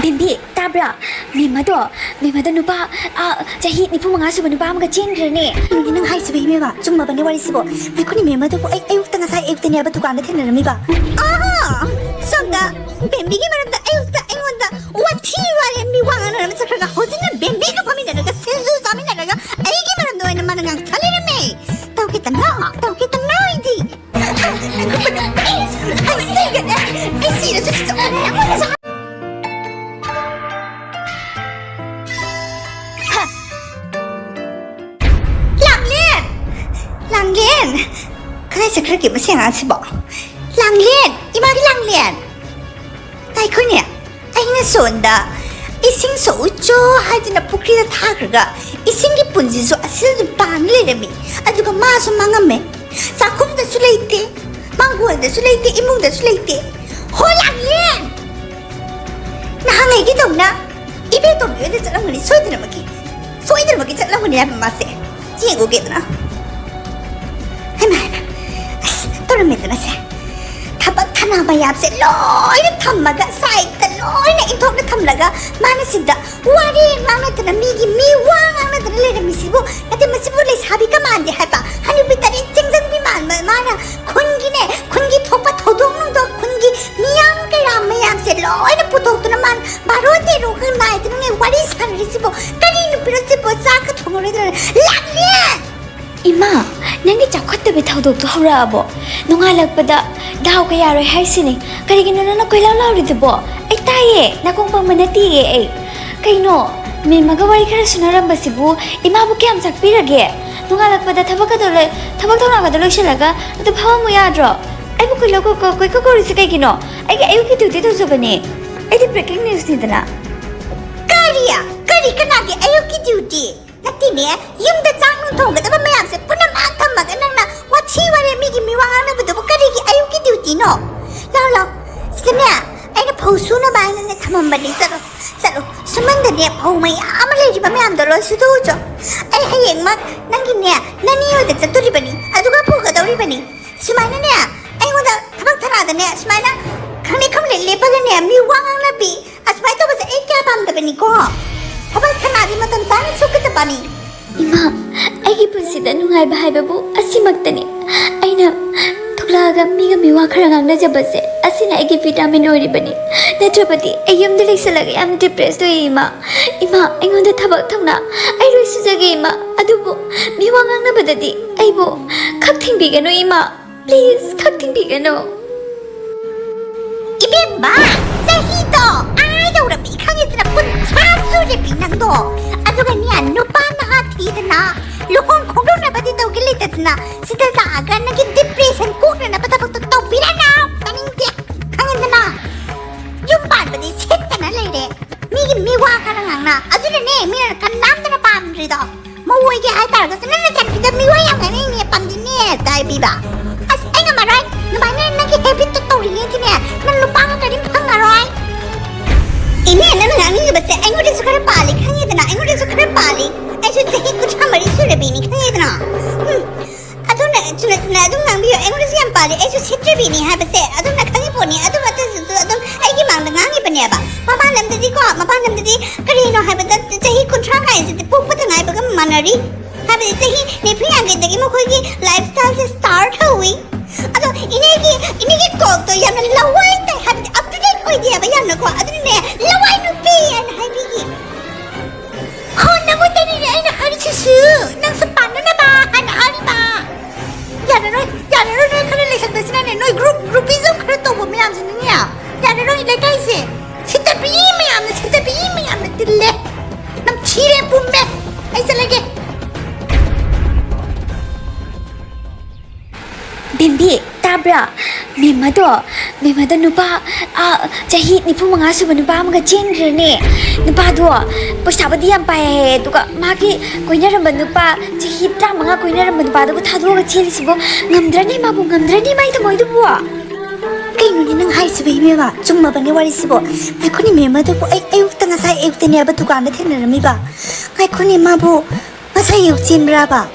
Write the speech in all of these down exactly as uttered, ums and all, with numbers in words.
ꯕꯦꯝꯕꯤ, ꯇꯥꯕ꯭ꯔꯥ? ꯃꯦꯝꯃꯗꯣ, ꯃꯦꯝꯃꯗꯣ ꯅꯨꯄꯥ, ꯑꯥ, ꯆꯍꯤ ꯅꯤꯐꯨ ꯃꯉꯥ ꯁꯨꯕ ꯅꯨꯄꯥ ꯑꯃꯒ ꯆꯦꯟꯈ꯭ꯔꯦꯅꯦ꯫ ꯀꯩꯅꯣꯅꯦ ꯅꯪ ꯍꯥꯏꯁꯤꯕꯣ, ꯏꯕꯦꯝꯃ? ꯆꯨꯝꯃꯕꯅꯦ ꯋꯥꯔꯤꯁꯤꯕꯣ? ꯉꯥꯏꯈꯣꯅꯦ, ꯃꯦꯝꯃꯗꯨꯕꯨ ꯑꯩ ꯑꯌꯨꯛꯇ, ꯉꯁꯥꯏ ꯑꯌꯨꯛꯇꯅꯦꯕ ꯗꯨꯀꯥꯟꯗ ꯊꯦꯡꯅꯔꯝꯃꯤꯕ꯫ ꯑꯥ, ꯁꯣꯝꯗ ꯕꯦꯝꯕꯤꯒꯤ ꯃꯔꯝꯗ ꯑꯌꯨꯛꯇ ꯑꯩꯉꯣꯟꯗ ꯋꯥꯊꯤ ꯋꯥꯔꯦꯝ ꯃꯤ ꯋꯥ ꯉꯥꯡꯅꯔꯝꯕ ꯆꯠꯈ꯭ꯔꯒ ꯍꯧꯖꯤꯛꯅ ꯕꯦꯝꯕꯤꯒ ꯐꯝꯃꯤꯟꯅꯔꯒ ꯁꯤꯡꯖꯨ ꯆꯥꯃꯤꯟꯅꯔꯒ ꯑꯩꯒꯤ ꯃꯔꯝꯗ ꯑꯣꯏꯅ ꯃꯥꯅ ꯉꯥꯡꯊ ꯂꯩꯔꯝꯃꯦ꯫ ꯇꯧꯈꯤꯗꯅ, ꯇꯧꯈꯤꯗꯅ ꯑꯩꯗꯤ꯫ ꯑꯩ ꯁꯤꯔꯦ, ꯑꯩ ꯁꯤꯔꯁꯨ ꯁꯤꯖꯧ꯫ ꯂꯥꯡꯂꯦꯟ! ꯂꯥꯡꯂꯦꯟ! ꯀꯗꯥꯏ ꯆꯠꯈ꯭ꯔꯒꯦ ꯃꯁꯤ ꯑꯉꯥꯡꯁꯤꯕꯣ? ꯂꯥꯡꯂꯦꯟ! ꯏꯃꯥꯒꯤ ꯂꯥꯡꯂꯦꯟ! ꯉꯥꯏꯈꯣꯅꯦ, ꯑꯩꯅ ꯁꯣꯝꯗ ꯏꯁꯤꯡ ꯁꯣꯛꯎꯆꯣ ꯍꯥꯏꯗꯨꯅ ꯄꯨꯈ꯭ꯔꯤꯗ ꯊꯥꯈ꯭ꯔꯒ ꯏꯁꯤꯡꯒꯤ ꯄꯨꯟꯁꯤꯁꯨ ꯑꯁꯤꯗ ꯑꯗꯨꯝ ꯇꯥꯅ ꯂꯩꯔꯝꯃꯤ꯫ ꯑꯗꯨꯒ ꯃꯥꯁꯨ ꯃꯥꯡꯉꯝꯃꯦ꯫ ꯆꯥꯛꯈꯨꯝꯗꯁꯨ ꯂꯩꯇꯦ, ꯃꯥꯡꯒꯣꯜꯗꯁꯨ ꯂꯩꯇꯦ, ꯏꯃꯨꯡꯗꯁꯨ ꯂꯩꯇꯦ꯫ ꯍꯣ ꯂꯥꯡꯂꯦꯟ! ꯅꯍꯥꯟꯉꯩꯒꯤꯗꯧꯅ ꯏꯕꯦꯇꯣꯝꯕꯤ ꯍꯣꯏꯗ ꯆꯠꯂꯝꯒꯅꯤ, ꯁꯣꯏꯗꯅꯃꯛꯀꯤ, ꯁꯣꯏꯗꯅꯃꯛꯀꯤ ꯆꯠꯂꯝꯒꯅꯤ ꯍꯥꯏꯕ ꯃꯥꯁꯦ꯫ ꯌꯦꯡꯉꯨꯒꯦꯗꯅ꯫ ꯍꯩꯃꯥ, ꯍꯩꯃꯥ꯫ ꯑꯁ, ꯇꯧꯔꯝꯃꯦꯗꯅ ꯁꯦ꯫ ꯊꯕꯛ ꯊꯅꯥ ꯃꯌꯥꯝꯁꯦ ꯂꯣꯏꯅ ꯊꯝꯃꯒ, ꯁꯥꯏꯠꯇ ꯂꯣꯏꯅ ꯏꯟꯊꯣꯛꯅ ꯊꯝꯂꯒ, ꯃꯥꯅ ꯁꯤꯗ ꯋꯥꯔꯤ ꯉꯥꯡꯅꯗꯅ, ꯃꯤꯒꯤ ꯃꯤ ꯋꯥ ꯉꯥꯡꯅꯗꯅ ꯂꯩꯔꯝꯃꯤꯁꯤꯕꯨ, ꯅꯠꯇꯦ, ꯃꯁꯤꯕꯨ ꯂꯩꯁꯥꯕꯤ ꯀꯃꯥꯟꯗꯦ ꯍꯥꯏꯕ, ꯍꯅꯨꯕꯤ ꯇꯔꯦꯠ ꯆꯦꯡꯖꯟꯕꯤ ꯃꯥꯟꯕ, ꯃꯥꯅ ꯈꯨꯟꯒꯤꯅꯦ, ꯈꯨꯟꯒꯤ ꯊꯣꯛꯄ ꯊꯧꯗꯣꯛ ꯅꯨꯡꯗꯣꯛ, ꯈꯨꯟꯒꯤ ꯃꯤꯌꯥꯝ ꯀꯩꯔꯥꯝ ꯃꯌꯥꯝꯁꯦ ꯂꯣꯏꯅ ꯄꯨꯊꯣꯛꯇꯨꯅ ꯃꯥꯅ ꯕꯥꯔꯣ ꯇꯦꯔꯣꯒ ꯅꯥꯏꯗꯅ ꯋꯥꯔꯤ ꯁꯥꯟꯅꯔꯤꯁꯤꯕꯣ? ꯀꯔꯤ ꯅꯨꯄꯤꯅꯣ ꯁꯤꯕꯣ? ꯆꯥꯛꯀ ꯊꯣꯡꯉꯔꯣꯏꯗ꯭ꯔꯣ? ꯂꯥꯛꯂꯦ! ꯏꯃꯥ, ꯅꯪꯒꯤ ꯆꯥꯎꯈꯠꯇꯕꯤ ꯊꯧꯗꯣꯛꯇꯣ ꯍꯧꯔꯛꯑꯕꯣ? ꯅꯣꯡꯉꯥꯜꯂꯛꯄꯗ ꯗꯥꯎꯒ ꯌꯥꯔꯣꯏ ꯍꯥꯏꯁꯤꯅꯤ꯫ ꯀꯔꯤꯒꯤꯅꯣ ꯅꯪꯅ ꯀꯣꯏꯂꯥꯎ ꯂꯥꯎꯔꯤꯗꯨꯕꯣ? ꯑꯩ ꯇꯥꯏꯌꯦ, ꯅꯥꯀꯣꯡ ꯄꯪꯕ ꯅꯠꯇꯦꯌꯦ ꯑꯩ꯫ ꯀꯩꯅꯣ, ꯃꯦꯝꯃꯒ ꯋꯥꯔꯤ ꯈꯔ ꯁꯨꯅꯔꯝꯕꯁꯤꯕꯨ ꯏꯃꯥꯕꯨ ꯀꯌꯥꯝ ꯆꯥꯛꯄꯤꯔꯒꯦ? ꯅꯣꯡꯉꯥꯜꯂꯛꯄꯗ ꯊꯕꯛꯀꯗꯣ ꯂꯣꯏ-, ꯊꯕꯛ ꯊꯧꯔꯥꯡꯒꯗꯣ ꯂꯣꯏꯁꯤꯜꯂꯒ ꯑꯗꯨ ꯐꯝꯃꯝꯃꯨ ꯌꯥꯗ꯭ꯔꯣ? ꯑꯩꯕꯨ ꯀꯣꯏꯂꯥꯎ ꯀꯣꯏ-, ꯀꯣꯏ-, ꯀꯣꯏꯀꯧ ꯀꯧꯔꯤꯁꯤ ꯀꯩꯒꯤꯅꯣ? ꯑꯩꯒꯤ ꯑꯌꯨꯛꯀꯤ ꯗ꯭ꯌꯨꯇꯤ ꯇꯧꯖꯕꯅꯦ꯫ ꯑꯩꯗꯤ ꯕ꯭ꯔꯦꯀꯤꯡ ꯅ꯭ꯌꯨꯁꯅꯤꯗꯅ꯫ ꯀꯔꯤ? ꯀꯔꯤ? ꯀꯅꯥꯒꯤ ꯑꯌꯨꯛꯀꯤ ꯗ꯭ꯌꯨꯇꯤ? ꯅꯠꯇꯦꯅꯦ, ꯌꯨꯝꯗ ꯆꯥꯛ ꯅꯨꯡ ꯊꯣꯡꯒꯗꯕ ꯃꯌꯥꯝꯁꯦ ꯄꯨꯝꯅꯃꯛ ꯊꯝꯃꯒ ꯅꯪꯅ ꯋꯥꯊꯤ ꯋꯥꯔꯦꯝ ꯃꯤꯒꯤ ꯃꯤꯋꯥ ꯉꯥꯡꯅꯕꯗꯨꯕꯨ ꯀꯔꯤꯒꯤ ꯑꯌꯨꯛꯀꯤ ꯗ꯭ꯌꯨꯇꯤꯅꯣ? ꯂꯥꯎ, ꯂꯥꯎ, ꯁꯤꯗꯅꯦ, ꯑꯩꯅ ꯐꯧ ꯁꯨꯅꯕ ꯍꯥꯏꯅꯅꯦ ꯊꯝꯃꯝꯕꯅꯤ꯫ ꯆꯠꯂꯣ, ꯆꯠꯂꯣ, ꯁꯨꯃꯟꯗꯅꯦ ꯐꯧ ꯃꯌꯥꯝ ꯑꯃ ꯂꯩꯔꯤꯕ ꯃꯌꯥꯝꯗꯣ ꯂꯣꯏ ꯁꯨꯗꯣꯛꯎꯆꯣ꯫ ꯑꯩ ꯍꯌꯦꯡꯃꯛ ꯅꯪꯒꯤꯅꯦ, ꯅꯅꯦ ꯍꯣꯏꯗ ꯆꯠꯇꯣꯔꯤꯕꯅꯤ, ꯑꯗꯨꯒ ꯄꯨꯒꯗꯧꯔꯤꯕꯅꯤ꯫ ꯁꯨꯃꯥꯏꯅꯅꯦ, ꯑꯩꯉꯣꯟꯗ ꯊꯕꯛ ꯊꯅꯥꯗꯅꯦ, ꯁꯨꯃꯥꯏꯅ ꯈꯪꯂꯦꯞ ꯈꯪꯂꯦꯞ ꯂꯦꯞꯄꯒꯅꯦ, ꯃꯤ ꯋꯥ ꯉꯥꯡꯅꯕꯤ, ꯑꯁꯨꯃꯥꯏꯅ ꯇꯧꯕꯁꯦ ꯅꯤꯀꯣ, ꯊꯕꯛ ꯊꯅꯥꯗꯤ ꯃꯇꯝ ꯆꯥꯅ ꯁꯨꯒꯗꯕꯅꯤ꯫ ꯏꯃꯥ, ꯑꯩꯒꯤ ꯄꯨꯟꯁꯤꯗ ꯅꯨꯡꯉꯥꯏꯕ ꯍꯥꯏꯕꯕꯨ ꯑꯁꯤꯃꯛꯇꯅꯤ꯫ ꯑꯩꯅ ꯊꯣꯛꯂꯛꯑꯒ ꯃꯤꯒ ꯃꯤꯋꯥ ꯈꯔ ꯉꯥꯡꯅꯖꯕꯁꯦ, ꯑꯁꯤꯅ ꯑꯩꯒꯤ vitamin ꯑꯣꯏꯔꯤꯕꯅꯤ꯫ ꯅꯠꯇ꯭ꯔꯕꯗꯤ ꯑꯩ ꯌꯨꯝꯗ ꯂꯩꯁꯜꯂꯒ ꯌꯥꯝ depressed ꯑꯣꯏꯌꯦ, ꯏꯃꯥ꯫ ꯏꯃꯥ, ꯑꯩꯉꯣꯟꯗ ꯊꯕꯛ ꯊꯧꯅꯥ ꯑꯩ ꯂꯣꯏ ꯁꯨꯖꯒꯦ, ꯏꯃꯥ꯫ ꯑꯗꯨꯕꯨ ꯃꯤꯋꯥ ꯉꯥꯡꯅꯕꯗꯗꯤ ꯑꯩꯕꯨ ꯈꯛ ꯊꯤꯡꯕꯤꯒꯅꯨ, ꯏꯃꯥ꯫ Please, ꯈꯛ ꯊꯤꯡꯕꯤꯒꯅꯨ꯫ ꯏꯕꯦꯝꯃ, ꯆꯍꯤꯗꯣ ꯑꯥ ꯌꯧꯔꯝꯃꯤ ꯈꯪꯉꯤꯗꯅ, ꯀꯨꯟꯊ꯭ꯔꯥ ꯁꯨꯔꯦꯃꯤ ꯅꯪꯗꯣ꯫ ꯑꯗꯨꯒꯅꯦ, ꯅꯨꯄꯥ ꯅꯍꯥ ꯊꯤꯗꯅ ꯂꯨꯍꯣꯡ ꯈꯣꯡꯗꯣꯡꯅꯕꯗꯤ ꯇꯧꯒꯦ ꯂꯩꯇꯗꯅ, ꯁꯤꯗ ꯂꯥꯛꯑꯒ ꯅꯪꯒꯤ depression ꯀꯣꯛꯅꯅꯕ ꯊꯕꯛꯇꯣ ꯇꯧꯕꯤꯔꯅꯨ, ꯇꯥꯅꯤꯡꯗꯦ꯫ ꯈꯪꯉꯤꯗꯅ, ꯌꯨꯝ ꯄꯥꯟꯕꯗꯤ ꯁꯤꯠꯇꯅ ꯂꯩꯔꯦ꯫ ꯃꯤꯒꯤ ꯃꯤꯋꯥ ꯈꯔ ꯉꯥꯡꯅ, ꯑꯗꯨꯅꯅꯦ ꯃꯤꯅ ꯀꯅꯥꯝꯇꯅ ꯄꯥꯝꯗ꯭ꯔꯤꯗꯣ꯫ ꯃꯧ ꯑꯣꯏꯒꯦ ꯍꯥꯏꯇꯥꯔꯒꯁꯨ ꯅꯪ ꯅꯆꯥꯅꯨꯄꯤꯗ ꯃꯤꯋꯥ ꯌꯥꯝ ꯉꯥꯡꯅꯤꯡꯉꯦ, ꯄꯥꯝꯗꯤꯅꯦ ꯇꯥꯏ ꯄꯤꯕ꯫ ꯑꯁ, ꯑꯩ ꯉꯝꯃꯔꯣꯏ꯫ ꯑꯗꯨꯃꯥꯏꯅ ꯅꯪꯒꯤ habit ꯇꯣ ꯇꯧꯔꯤꯉꯩꯗꯤꯅꯦ, ꯅꯪ ꯅꯨꯄꯥꯒ ꯀꯔꯤꯝ ꯐꯪꯉꯔꯣꯏ꯫ ꯏꯅꯦ, ꯅꯪꯅ ꯉꯥꯡꯅꯤꯡꯉꯤꯕꯁꯦ ꯑꯩꯉꯣꯟꯗꯁꯨ ꯈꯔ ꯄꯥꯜꯂꯤ, ꯈꯪꯉꯦꯗꯅ, ꯑꯩꯉꯣꯟꯗꯁꯨ ꯈꯔ ꯄꯥꯜꯂꯤ꯫ ꯑꯩꯁꯨ ꯆꯍꯤ ꯀꯨꯟꯊ꯭ꯔꯥ ꯃꯔꯤ ꯁꯨꯔꯕꯤꯅꯤ, ꯈꯪꯉꯦꯗꯅ꯫ ꯎꯝ꯫ ꯑꯗꯨꯅ ꯆꯨꯝꯅ ꯆꯨꯝꯅ ꯑꯗꯨꯝ ꯉꯥꯡꯕꯤꯌꯨ, ꯑꯩꯉꯣꯟꯗꯁꯨ ꯌꯥꯝ ꯄꯥꯜꯂꯤ, ꯑꯩꯁꯨ ꯁꯤꯠꯇ꯭ꯔꯕꯤꯅꯤ ꯍꯥꯏꯕꯁꯦ ꯑꯗꯨꯝꯅ ꯈꯪꯉꯤ ꯄꯣꯠꯅꯤ꯫ ꯑꯗꯨ ꯅꯠꯇ꯭ꯔꯁꯨ ꯑꯗꯨꯝ ꯑꯩꯒꯤ ꯃꯥꯡꯗ ꯉꯥꯡꯉꯤꯕꯅꯦꯕ꯫ ꯃꯄꯥꯟ ꯂꯝꯗꯗꯤꯀꯣ, ꯃꯄꯥꯟ ꯂꯝꯗꯗꯤ ꯀꯔꯤꯅꯣ ꯍꯥꯏꯕꯗ ꯆꯍꯤ ꯀꯨꯟꯊ꯭ꯔꯥ ꯀꯥꯏꯁꯤꯗꯤ ꯄꯣꯛꯄꯗ ꯉꯥꯏꯕꯒ ꯃꯥꯟꯅꯔꯤ꯫ ꯍꯥꯏꯕꯗꯤ ꯆꯍꯤ ꯅꯤꯐꯨ ꯌꯥꯡꯈꯩꯗꯒꯤ ꯃꯈꯣꯏꯒꯤ lifestyle ꯁꯦ start ꯍꯧꯏ꯫ ꯑꯗꯣ ꯏꯅꯦꯒꯤ, ꯏꯅꯦꯒꯤ ꯀꯣꯛꯇꯣ ꯌꯥꯝꯅ ꯂꯋꯥꯏ ꯇꯥꯏ ꯍꯥꯏꯕꯗꯤ up to date ꯑꯣꯏꯗꯦ ꯍꯥꯏꯕ ꯌꯥꯝꯅꯀꯣ꯫ ꯑꯗꯨꯅꯅꯦ, ꯂꯋꯥꯏ ꯅꯨꯄꯤ ꯍꯥꯏꯅ ꯍꯥꯏꯕꯤꯒꯦ꯫ ꯍꯣ, ꯅꯪꯉꯣꯟꯗꯅꯤꯅꯦ ꯑꯩꯅ ꯍꯥꯏꯔꯤꯁꯤꯁꯨ꯫ ꯅꯪꯁꯨ ꯄꯥꯟꯅꯅꯕ ꯍꯥꯏꯅ ꯍꯥꯏꯔꯤꯕ꯫ ꯌꯥꯔꯔꯣꯏ, ꯌꯥꯔꯔꯣꯏ, ꯅꯣꯏ ꯈꯔ ꯂꯩꯁꯟꯕꯁꯤꯅꯅꯦ, ꯅꯣꯏ group, groupism ꯈꯔ ꯇꯧꯕ ꯃꯌꯥꯝꯁꯤꯅꯅꯦ꯫ ꯌꯥꯔꯔꯣꯏ, ꯂꯩꯀꯥꯏꯁꯦ ꯁꯤꯠꯇꯕꯤ ꯃꯌꯥꯝꯅ, ꯁꯤꯠꯇꯕꯤ ꯃꯌꯥꯝꯅ ꯇꯤꯜꯂꯦ꯫ ꯅꯝꯊꯤꯔꯦ, ꯄꯨꯝꯃꯦ꯫ ꯑꯩ ꯆꯠꯂꯒꯦ꯫ ꯕꯦꯝꯕꯤ, ꯇꯥꯕ꯭ꯔꯥ? ꯃꯦꯝꯃꯗꯣ, ꯃꯦꯝꯃꯗꯣ ꯅꯨꯄꯥ, ꯑꯥ, ꯆꯍꯤ ꯅꯤꯐꯨ ꯃꯉꯥ ꯁꯨꯕ ꯅꯨꯄꯥ ꯑꯃꯒ ꯆꯦꯟꯈ꯭ꯔꯦꯅꯦ꯫ ꯅꯨꯄꯥꯗꯣ ꯄꯩꯁꯥꯕꯨꯗꯤ ꯌꯥꯝ ꯄꯥꯏ ꯍꯥꯏꯌꯦ, ꯑꯗꯨꯒ ꯃꯥꯒꯤ ꯀꯣꯏꯅꯔꯝꯕ ꯅꯨꯄꯥ, ꯆꯍꯤ ꯇꯔꯥꯃꯉꯥ ꯀꯣꯏꯅꯔꯝꯕ ꯅꯨꯄꯥꯗꯨꯕꯨ ꯊꯥꯗꯣꯛꯑꯒ ꯆꯦꯜꯂꯤꯁꯤꯕꯨ ꯉꯝꯗ꯭ꯔꯅꯤ? ꯃꯥꯕꯨ ꯉꯝꯗ꯭ꯔꯅꯤ, ꯃꯥꯏ ꯊꯃꯣꯏꯗꯨꯕꯨ? ꯀꯩꯅꯣꯅꯦ ꯅꯪ ꯍꯥꯏꯔꯤꯁꯤꯕꯨ, ꯏꯕꯦꯝꯃ? ꯆꯨꯝꯃꯕꯅꯦ ꯋꯥꯔꯤꯁꯤꯕꯨ? ꯉꯥꯏꯈꯣꯅꯦ, ꯃꯦꯝꯃꯗꯨꯕꯨ ꯑꯩ ꯑꯌꯨꯛꯇ, ꯉꯁꯥꯏ ꯑꯌꯨꯛꯇꯅꯦꯕ ꯗꯨꯀꯥꯟꯗ ꯊꯦꯡꯅꯔꯝꯃꯤꯕ꯫ ꯉꯥꯏꯈꯣꯅꯦ, ꯃꯥꯕꯨ ꯉꯁꯥꯏ ꯑꯌꯨꯛ ꯆꯦꯟꯕ꯭ꯔꯥꯕ?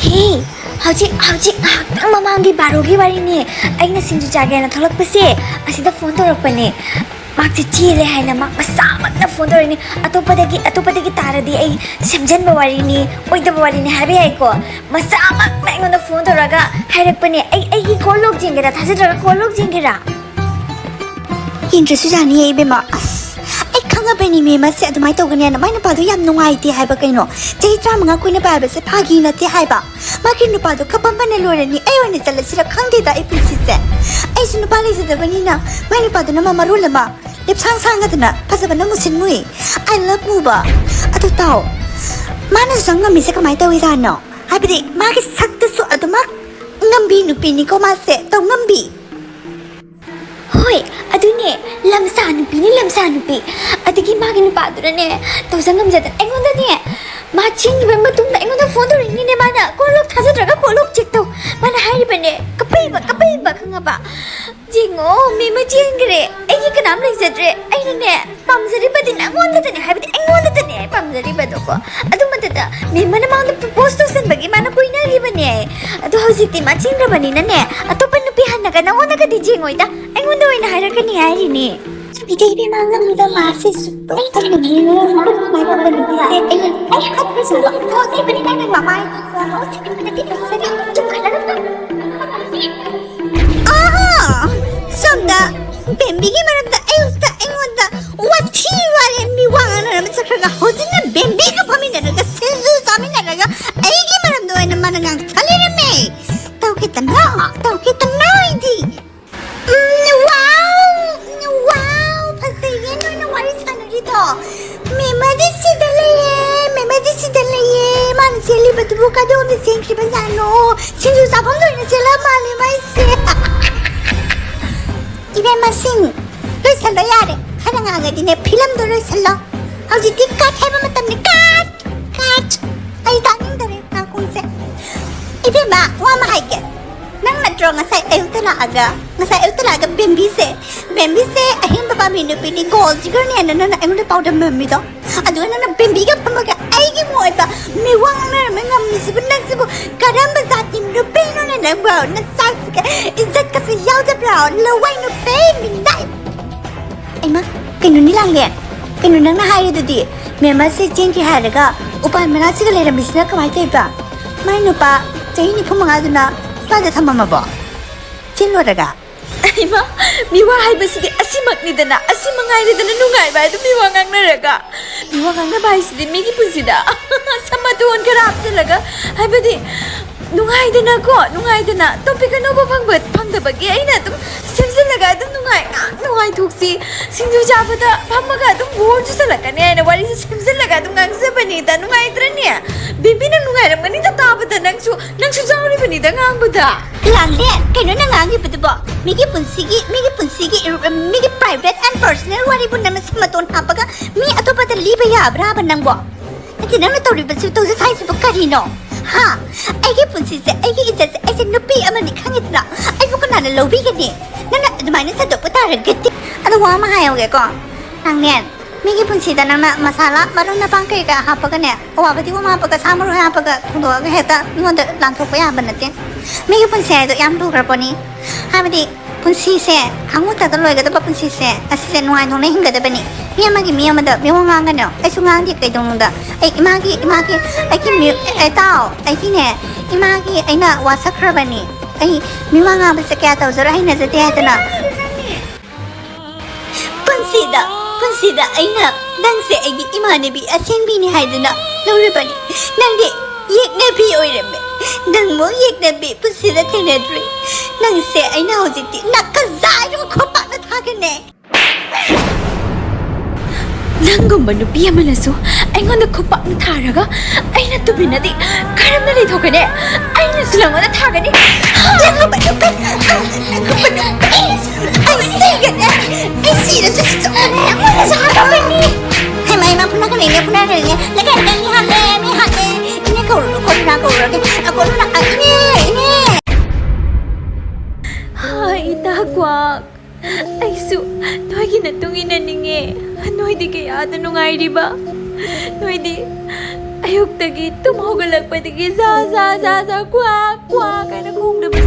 ꯍꯦ, ꯍꯧꯖꯤꯛ, ꯍꯧꯖꯤꯛ ꯉꯥꯏꯍꯥꯛꯇꯪ ꯃꯃꯥꯡꯒꯤ ꯕꯥꯔꯣꯒꯤ ꯋꯥꯔꯤꯅꯦ꯫ ꯑꯩꯅ ꯁꯤꯡꯖꯨ ꯆꯥꯒꯦꯅ ꯊꯣꯛꯂꯛꯄꯁꯦ, ꯑꯁꯤꯗ ꯐꯣꯟ ꯇꯧꯔꯛꯄꯅꯦ꯫ ꯃꯍꯥꯛꯁꯦ ꯆꯦꯜꯂꯦ ꯍꯥꯏꯅ ꯃꯍꯥꯛ ꯃꯁꯥꯃꯛꯅ ꯐꯣꯟ ꯇꯧꯔꯛꯏꯅꯤ꯫ ꯑꯇꯣꯞꯄꯗꯒꯤ, ꯑꯇꯣꯞꯄꯗꯒꯤ ꯇꯥꯔꯗꯤ ꯑꯩ ꯁꯦꯝꯖꯤꯟꯕ ꯋꯥꯔꯤꯅꯤ, ꯑꯣꯏꯗꯕ ꯋꯥꯔꯤꯅꯤ ꯍꯥꯏꯕ ꯌꯥꯏꯀꯣ꯫ ꯃꯁꯥꯃꯛꯅ ꯑꯩꯉꯣꯟꯗ ꯐꯣꯟ ꯇꯧꯔꯒ ꯍꯥꯏꯔꯛꯄꯅꯦ, "ꯑꯩ, ꯑꯩꯒꯤ call log ꯌꯦꯡꯒꯦꯔꯥ? ꯊꯥꯖꯗ꯭ꯔꯒ call log ꯌꯦꯡꯒꯦꯔꯥ?" ꯌꯦꯡꯗ꯭ꯔꯁꯨ ꯌꯥꯅꯤꯌꯦ ꯏꯕꯦꯝꯃ꯫ ꯑꯁ, ꯑꯩ ꯈꯪꯉꯕꯅꯤ ꯃꯦꯝ ꯑꯁꯦ ꯑꯗꯨꯃꯥꯏꯅ ꯇꯧꯒꯅꯤ ꯍꯥꯏꯅ꯫ ꯃꯥꯏ ꯅꯨꯄꯥꯗꯣ ꯌꯥꯝ ꯅꯨꯡꯉꯥꯏꯇꯦ ꯍꯥꯏꯕ ꯀꯩꯅꯣ꯫ ꯆꯍꯤ ꯇꯔꯥꯃꯉꯥ ꯀꯣꯏꯅꯕ ꯍꯥꯏꯕꯁꯦ ꯐꯥꯒꯤ ꯅꯠꯇꯦ ꯍꯥꯏꯕ꯫ ꯃꯥꯒꯤ ꯅꯨꯄꯥꯗꯣ ꯀꯞꯄꯝꯕꯅ ꯂꯣꯏꯔꯅꯤ꯫ ꯑꯩ ꯑꯣꯏꯅ ꯆꯠꯂꯁꯤꯔ ꯈꯪꯗꯦꯗ ꯑꯩ ꯄꯨꯟꯁꯤꯁꯦ꯫ ꯑꯩꯁꯨ ꯅꯨꯄꯥ ꯂꯩꯖꯗꯕꯅꯤꯅ ꯃꯥꯏ ꯅꯨꯄꯥꯗꯨꯅ ꯃ-, ꯃꯔꯣꯜ ꯑꯃ ꯂꯦꯞꯁꯥꯡ ꯁꯥꯡꯉꯗꯅ ꯐꯖꯕꯅ ꯃꯨꯁꯤꯟ ꯃꯨꯏ꯫ I love ꯃꯨꯕ꯫ ꯑꯗꯨ ꯇꯥꯎ, ꯃꯥꯅꯁꯨ ꯆꯪ ꯉꯝꯃꯤꯁꯦ ꯀꯃꯥꯏꯅ ꯇꯧꯔꯤꯖꯥꯠꯅꯣ? ꯍꯥꯏꯕꯗꯤ ꯃꯥꯒꯤ ꯁꯛꯇꯨꯁꯨ ꯑꯗꯨꯃꯛ ꯉꯝꯕꯤ ꯅꯨꯄꯤꯅꯤꯀꯣ ꯃꯥꯁꯦ, ꯇꯧ ꯉꯝꯕꯤ꯫ ꯍꯣꯏ, ꯑꯗꯨꯅꯦ, ꯂꯝꯁꯥ ꯅꯨꯄꯤꯅꯤ, ꯂꯝꯁꯥ ꯅꯨꯄꯤ꯫ ꯑꯗꯒꯤ ꯃꯥꯒꯤ ꯅꯨꯄꯥꯗꯨꯅꯅꯦ, ꯇꯧꯖ ꯉꯝꯖꯗꯅ ꯑꯩꯉꯣꯟꯗꯅꯦ, ꯃꯥ ꯆꯦꯟꯈꯤꯕ ꯃꯇꯨꯡꯗ ꯑꯩꯉꯣꯟꯗ ꯐꯣꯟ ꯇꯧꯔꯛꯏꯅꯤꯅꯦ ꯃꯥꯅ꯫ Call log ꯊꯥꯖꯗ꯭ꯔꯒ call log check ꯇꯧ꯫ ꯃꯥꯅ ꯍꯥꯏꯔꯤꯕꯅꯦ, ꯀꯞꯄꯛꯏꯕ, ꯀꯞꯄꯛꯏꯕ, ꯈꯪꯉꯕ? "ꯌꯦꯡꯉꯣ, ꯃꯦꯝꯃ ꯆꯦꯟꯈ꯭ꯔꯦ, ꯑꯩꯒꯤ ꯀꯅꯥꯝ ꯂꯩꯖꯗ꯭ꯔꯦ꯫ ꯑꯩꯅꯅꯦ, ꯄꯥꯝꯖꯔꯤꯕꯗꯤ ꯅꯪꯉꯣꯟꯗꯗꯅꯦ, ꯍꯥꯏꯕꯗꯤ ꯑꯩꯉꯣꯟꯗꯗꯅꯦ ꯑꯩ ꯄꯥꯝꯖꯔꯤꯕꯗꯣꯀꯣ꯫ ꯑꯗꯨ ꯃꯇꯝꯗ ꯃꯦꯝꯃꯅ ꯃꯉꯣꯟꯗ propose ꯇꯧꯁꯟꯕꯒꯤ ꯃꯥꯅ ꯀꯣꯏꯅꯈꯤꯕꯅꯦ꯫ ꯑꯗꯣ ꯍꯧꯖꯤꯛꯇꯤ ꯃꯥ ꯆꯦꯟꯈ꯭ꯔꯕꯅꯤꯅꯅꯦ, ꯑꯇꯣꯞꯄ ꯅꯨꯄꯤ ꯍꯟꯅꯒ ꯅꯪꯉꯣꯟꯗꯒꯗꯤ ꯌꯦꯡꯉꯣꯏꯗ, ꯑꯩꯉꯣꯟꯗ ꯑꯣꯏꯅ ꯍꯥꯏꯔꯛꯀꯅꯤ ꯍꯥꯏꯔꯤꯅꯦ꯫" ꯏꯗꯩ ꯏꯕꯦꯝꯃ, ꯉꯝꯗ ꯃꯥꯁꯦ ꯁꯨꯛꯇꯧ ꯇꯧꯅꯤꯡꯉꯦ꯫ ꯃꯥꯅ ꯀꯃꯥꯏꯅ ꯇꯧꯕ ꯅꯨꯄꯤꯁꯦ ꯑꯩ, ꯑꯩ ꯍꯥꯠꯄꯁꯨ ꯉꯝꯃꯣꯏ꯫ ꯏꯕꯦꯝꯃ, ꯃꯥꯏ ꯆꯨꯝꯈꯠꯂꯒ ꯑꯥ! ꯁꯣꯝꯗ ꯕꯦꯝꯕꯤꯒꯤ ꯃꯔꯝꯗ ꯑꯌꯨꯛꯇ ꯑꯩꯉꯣꯟꯗ ꯋꯥꯊꯤ ꯋꯥꯔꯦꯝ ꯃꯤ ꯋꯥ ꯉꯥꯡꯅꯔꯝꯕ ꯆꯠꯈ꯭ꯔꯒ ꯍꯧꯖꯤꯛꯅ ꯕꯦꯝꯕꯤꯒ ꯐꯝꯃꯤꯟꯅꯔꯒ ꯁꯤꯡꯖꯨ ꯆꯥꯃꯤꯟꯅꯔꯒ ꯑꯩꯒꯤ ꯃꯔꯝꯗ ꯑꯣꯏꯅ ꯃꯥꯅ ꯉꯥꯡꯊ ꯂꯩꯔꯝꯃꯦ꯫ ꯇꯧꯈꯤꯗꯅ, ꯇꯧꯈꯤꯗꯅ ꯑꯩꯗꯤ꯫ ꯎꯝ, wow! Wow! ꯐꯖꯩꯌꯦ ꯅꯣꯏꯅ ꯋꯥꯔꯤ ꯁꯥꯟꯅꯔꯤꯗꯣ꯫ ꯃꯦꯃꯗꯤ ꯁꯤꯗ ꯂꯩꯌꯦ, ꯃꯦꯃꯗꯤ ꯁꯤꯗ ꯂꯩꯌꯦ꯫ ꯃꯥꯅ ꯆꯦꯜꯂꯤꯕꯗꯨꯕꯨ ꯀꯗꯣꯝꯗ ꯆꯦꯟꯈ꯭ꯔꯤꯕ ꯖꯥꯠꯅꯣ? ꯁꯤꯡꯖꯨ ꯆꯥꯐꯝꯗ ꯑꯣꯏꯅ ꯆꯦꯜꯂ ꯃꯥꯜꯂꯦ ꯃꯥꯏꯁꯦ꯫ ꯏꯕꯦꯝꯃꯁꯤꯡ, ꯂꯣꯏꯁꯜꯂꯣ ꯌꯥꯔꯦ꯫ ꯈꯔ ꯉꯥꯡꯉꯗꯤꯅꯦ, ꯐꯤꯂꯝꯗꯣ ꯂꯣꯏꯁꯜꯂꯣ꯫ ꯍꯧꯖꯤꯛꯇꯤ cut ꯍꯥꯏꯕ ꯃꯇꯝꯅꯤ, cut! Cut! ꯑꯩ ꯇꯥꯅꯤꯡꯗꯔꯦ ꯅꯥꯀꯣꯡꯁꯦ꯫ ꯏꯕꯦꯝꯃ, ꯋꯥ ꯑꯃ ꯍꯥꯏꯒꯦ꯫ ꯅꯪ ꯅꯠꯇ꯭ꯔꯣ ꯉꯁꯥꯏ ꯑꯌꯨꯛꯇ ꯂꯥꯛꯑꯒ, ꯉꯁꯥꯏ ꯑꯌꯨꯛꯇ ꯂꯥꯛꯑꯒ ꯕꯦꯝꯕꯤꯁꯦ, ꯕꯦꯝꯕꯤꯁꯦ ꯑꯍꯦꯟꯕ ꯄꯥꯝꯕꯤ ꯅꯨꯄꯤꯅꯤ, gold digger ꯅꯦꯅ ꯅꯪꯅ ꯑꯩꯉꯣꯟꯗ ꯄꯥꯎꯗꯝꯃꯝꯃꯤꯗꯣ? ꯑꯗꯨꯒ ꯅꯪꯅ ꯕꯦꯝꯕꯤꯒ ꯐꯝꯃꯒ ꯑꯩꯒꯤ ꯃꯣꯏꯗ ꯃꯤ ꯋꯥ ꯉꯥꯡꯅꯔꯝꯃ ꯉꯝꯃꯤꯁꯤꯕꯨ, ꯅꯪꯁꯤꯕꯨ ꯀꯔꯝꯕ ꯖꯥꯇꯤ ꯅꯨꯄꯤꯅꯣꯅꯦ ꯅꯪꯕꯣ? ꯅꯆꯥꯁꯤꯒ ꯏꯖꯠꯀꯁꯨ ꯌꯥꯎꯗꯕ꯭ꯔꯣ? ꯂꯋꯥꯏ ꯅꯨꯄꯤ, ꯃꯤꯅꯥꯏ! ꯑꯩꯃ, ꯀꯩꯅꯣꯅꯤ ꯂꯥꯡꯂꯦꯟ? ꯀꯩꯅꯣ ꯅꯪꯅ ꯍꯥꯏꯔꯤꯗꯨꯗꯤ? ꯃꯦꯝ ꯑꯁꯦ ꯆꯦꯟꯈꯤ ꯍꯥꯏꯔꯒ ꯎꯄꯥꯜ ꯃꯅꯥꯁꯤꯒ ꯂꯩꯔꯝꯃꯤꯁꯤꯅ ꯀꯃꯥꯏꯅ ꯇꯧꯔꯤꯕ? ꯃꯥꯏ ꯅꯨꯄꯥ ꯆꯍꯤ ꯅꯤꯐꯨ ꯃꯉꯥꯗꯨꯅ ꯀꯥꯏꯗ ꯊꯝꯃꯝꯃꯕꯣ? ꯆꯦꯜꯂꯨꯔꯒ? ꯏꯃꯥ, ꯃꯤꯋꯥ ꯍꯥꯏꯕꯁꯤꯗꯤ ꯑꯁꯤꯃꯛꯅꯤꯗꯅ, ꯑꯁꯤ ꯃꯉꯥꯏꯔꯦꯗꯅ ꯅꯨꯡꯉꯥꯏꯕ ꯍꯥꯏꯗꯨ ꯃꯤꯋꯥ ꯉꯥꯡꯅꯔꯒ꯫ ꯃꯤꯋꯥ ꯉꯥꯡꯅꯕ ꯍꯥꯏꯁꯤꯗꯤ ꯃꯤꯒꯤ ꯄꯨꯟꯁꯤꯗ ꯁꯝ ꯃꯇꯣꯟ ꯈꯔ ꯍꯥꯞꯆꯤꯜꯂꯒ, ꯍꯥꯏꯕꯗꯤ ꯅꯨꯡꯉꯥꯏꯗꯅꯀꯣ, ꯅꯨꯡꯉꯥꯏꯗꯅ꯫ ꯇꯣꯄꯤꯛ ꯑꯅꯧꯕ ꯐꯪꯕ, ꯐꯪꯗꯕꯒꯤ ꯑꯩꯅ ꯑꯗꯨꯝ ꯁꯦꯝꯖꯤꯜꯂꯒ ꯑꯗꯨꯝ ꯅꯨꯡꯉꯥꯏ, ꯉꯥꯏꯍꯥꯛ ꯅꯨꯡꯉꯥꯏꯊꯣꯛꯁꯤ꯫ ꯁꯤꯡꯖꯨ ꯆꯥꯕꯗ ꯐꯝꯃꯒ ꯑꯗꯨꯝ ꯕꯣꯔ ꯆꯨꯁꯜꯂꯛꯀꯅꯤ ꯍꯥꯏꯅ ꯋꯥꯔꯤꯁꯦ ꯁꯦꯝꯖꯤꯜꯂꯒ ꯑꯗꯨꯝ ꯉꯥꯡꯖꯕꯅꯤꯗ꯫ ꯅꯨꯡꯉꯥꯏꯇ꯭ꯔꯅꯦ? ꯕꯦꯕꯤ, ꯅꯪ ꯅꯨꯡꯉꯥꯏꯔꯝꯒꯅꯤꯗ ꯇꯥꯕꯗ, ꯅꯪꯁꯨ, ꯅꯪꯁꯨ ꯌꯥꯎꯔꯤꯕꯅꯤꯗ ꯉꯥꯡꯕꯗ꯫ ꯂꯥꯡꯂꯦꯟ, ꯀꯩꯅꯣ ꯅꯪ ꯉꯥꯡꯉꯤꯕꯗꯨꯕꯣ? ꯃꯤꯒꯤ ꯄꯨꯟꯁꯤꯒꯤ, ꯃꯤꯒꯤ ꯄꯨꯟꯁꯤꯒꯤ, ꯃꯤꯒꯤ private and personal ꯋꯥꯔꯤꯕꯨ ꯅꯪꯅ ꯁꯝ ꯃꯇꯣꯟ ꯍꯥꯞꯄꯒ ꯃꯤ ꯑꯇꯣꯞꯄꯗ ꯂꯤꯕ ꯌꯥꯕ꯭ꯔꯥꯕ ꯅꯪꯕꯣ? ꯅꯠꯇꯦ, ꯅꯪꯅ ꯇꯧꯔꯤꯕꯁꯤ, ꯇꯧꯖ ꯁꯥꯏꯁꯤꯕꯨ ꯀꯔꯤꯅꯣ? ꯍꯥ? ꯑꯩꯒꯤ ꯄꯨꯟꯁꯤꯁꯦ, ꯑꯩꯒꯤ ꯏꯖꯠꯁꯦ, ꯑꯩꯁꯦ ꯅꯨꯄꯤ ꯑꯃꯅꯤ ꯈꯪꯉꯤꯗꯅ? ꯑꯩꯕꯨ ꯀꯅꯥꯅ ꯂꯧꯕꯤꯒꯅꯤ? ꯅꯪꯅ ꯑꯗꯨꯃꯥꯏꯅ ꯁꯟꯗꯣꯛꯄ ꯇꯥꯔꯒꯗꯤ? ꯑꯗꯣ ꯋꯥ ꯑꯃ ꯍꯥꯏꯍꯧꯒꯦꯀꯣ, ꯂꯥꯡꯂꯦꯟ, ꯃꯤꯒꯤ ꯄꯨꯟꯁꯤꯗ ꯅꯪꯅ ꯃꯁꯥꯂꯥ, ꯃꯔꯣꯏ ꯃꯄꯥꯡ ꯀꯩ ꯀꯥ ꯍꯥꯞꯄꯒꯅꯦ, ꯑꯋꯥ ꯐꯗꯤꯒꯣꯝ ꯍꯥꯞꯄꯒ, ꯁꯥ ꯃꯔꯣꯏ ꯍꯥꯞꯄꯒ ꯊꯣꯡꯗꯣꯛꯑꯒ ꯍꯦꯛꯇ ꯃꯤꯉꯣꯟꯗ ꯂꯥꯟꯊꯣꯛꯄ ꯌꯥꯕ ꯅꯠꯇꯦ꯫ ꯃꯤꯒꯤ ꯄꯨꯟꯁꯤ ꯍꯥꯏꯗꯣ ꯌꯥꯝ ꯂꯨꯈ꯭ꯔ ꯄꯣꯠꯅꯤ꯫ ꯍꯥꯏꯕꯗꯤ ꯄꯨꯟꯁꯤꯁꯦ, ꯈꯥꯡꯉꯨ ꯇꯥꯗ ꯂꯣꯏꯒꯗꯕ ꯄꯨꯟꯁꯤꯁꯦ, ꯑꯁꯤꯁꯦ ꯅꯨꯡꯉꯥꯏꯊꯣꯛꯅ ꯍꯤꯡꯒꯗꯕꯅꯤ꯫ ꯃꯤ ꯑꯃꯒꯤ ꯃꯤ ꯑꯃꯗ ꯃꯤꯋꯥ ꯉꯥꯡꯒꯅꯨ꯫ ꯑꯩꯁꯨ ꯉꯥꯡꯗꯦ ꯀꯩꯗꯧꯅꯨꯡꯗ꯫ ꯑꯩ ꯏꯃꯥꯒꯤ, ꯏꯃꯥꯒꯤ, ꯑꯩꯒꯤ ꯃꯤ-, ꯑꯦ, ꯇꯥꯎ, ꯑꯩꯒꯤꯅꯦ, ꯏꯃꯥꯒꯤ ꯑꯩꯅ ꯋꯥꯁꯛꯈ꯭ꯔꯕꯅꯤ꯫ ꯑꯩ ꯃꯤꯋꯥ ꯉꯥꯡꯕꯁꯦ ꯀꯌꯥ ꯇꯧꯖꯔꯣꯏ, ꯍꯩꯅꯖꯗꯦ ꯍꯥꯏꯗꯅ꯫ ꯄꯨꯟꯁꯤꯗ, ꯄꯨꯟꯁꯤꯗ ꯑꯩꯅ ꯅꯪꯁꯦ ꯑꯩꯒꯤ ꯏꯃꯥꯟꯅꯕꯤ ꯑꯁꯦꯡꯕꯤꯅꯤ ꯍꯥꯏꯗꯨꯅ ꯂꯧꯔꯕꯅꯤ꯫ ꯅꯪꯗꯤ ꯌꯦꯛꯅꯕꯤ ꯑꯣꯏꯔꯝꯃꯦ꯫ ꯅꯪꯃꯨꯛ ꯌꯦꯛꯅꯕꯤ ꯄꯨꯟꯁꯤꯗ ꯊꯦꯡꯅꯗ꯭ꯔꯤ꯫ ꯅꯪꯁꯦ ꯑꯩꯅ ꯍꯧꯖꯤꯛꯇꯤ ꯅꯥꯀꯟ ꯖꯥꯏꯗꯨꯒ ꯈꯣꯡꯄꯥꯛꯅ ꯊꯥꯒꯅꯤ꯫ ꯅꯪꯒꯨꯝꯕ ꯅꯨꯄꯤ ꯑꯃꯅꯁꯨ ꯑꯩꯉꯣꯟꯗ ꯈꯨꯄꯥꯛꯅ ꯊꯥꯔꯒ ꯑꯩꯅ ꯇꯨꯃꯤꯟꯅꯗꯤ ꯀꯔꯝꯅ ꯂꯩꯊꯣꯛꯀꯅꯤ? ꯑꯩꯅꯁꯨ ꯅꯪꯉꯣꯟꯗ ꯊꯥꯒꯅꯤ꯫ ꯅꯪꯒꯨꯝꯕ ꯅꯨꯄꯤ, ꯅꯪꯒꯨꯝꯕ ꯅꯨꯄꯤ, ꯑꯩ ꯁꯤꯒꯅꯤ꯫ ꯑꯩ ꯁꯤꯔꯁꯨ ꯆꯞ ꯃꯥꯟꯅꯩ꯫ ꯅꯪꯉꯣꯟꯗꯁꯨ ꯍꯥꯠꯇꯣꯛꯀꯅꯤ꯫ ꯍꯩꯃꯥ, ꯍꯩꯃꯥ, ꯐꯨꯅꯒꯅꯤ, ꯏꯅꯦ, ꯐꯨꯅꯒꯅꯤ, ꯏꯅꯦ꯫ ꯂꯩꯀꯥꯏꯗ ꯃꯤ ꯍꯥꯠꯂꯦ, ꯃꯤ ꯍꯥꯠꯂꯦ꯫ ꯏꯅꯦ ꯀꯧꯔꯨꯔꯣ, ꯀꯧꯔꯨꯔꯣ, ꯀꯧꯔꯨꯔꯒꯦ꯫ ꯑ, ꯀꯧꯔꯨꯔꯣ, ꯑ, ꯏꯅꯦ, ꯏꯅꯦ꯫ ꯍꯥꯏ, ꯏꯇꯥ ꯀ꯭ꯋꯥꯛ꯫ ꯑꯩꯁꯨ ꯅꯣꯏꯒꯤ ꯃꯇꯨꯡ ꯏꯟꯅꯅꯤꯡꯉꯦ꯫ ꯅꯣꯏꯗꯤ ꯀꯌꯥꯗ ꯅꯨꯡꯉꯥꯏꯔꯤꯕ? ꯅꯣꯏꯗꯤ ꯑꯌꯨꯛꯇꯒꯤ ꯇꯨꯝ ꯍꯧꯒꯠꯂꯛꯄꯗꯒꯤ ꯖꯥ, ꯖꯥ, ꯖꯥ, ꯖꯥ, ꯀ꯭ꯋꯥ, ꯀ꯭ꯋꯥ ꯀꯥꯏꯅ ꯈꯣꯡꯗꯕ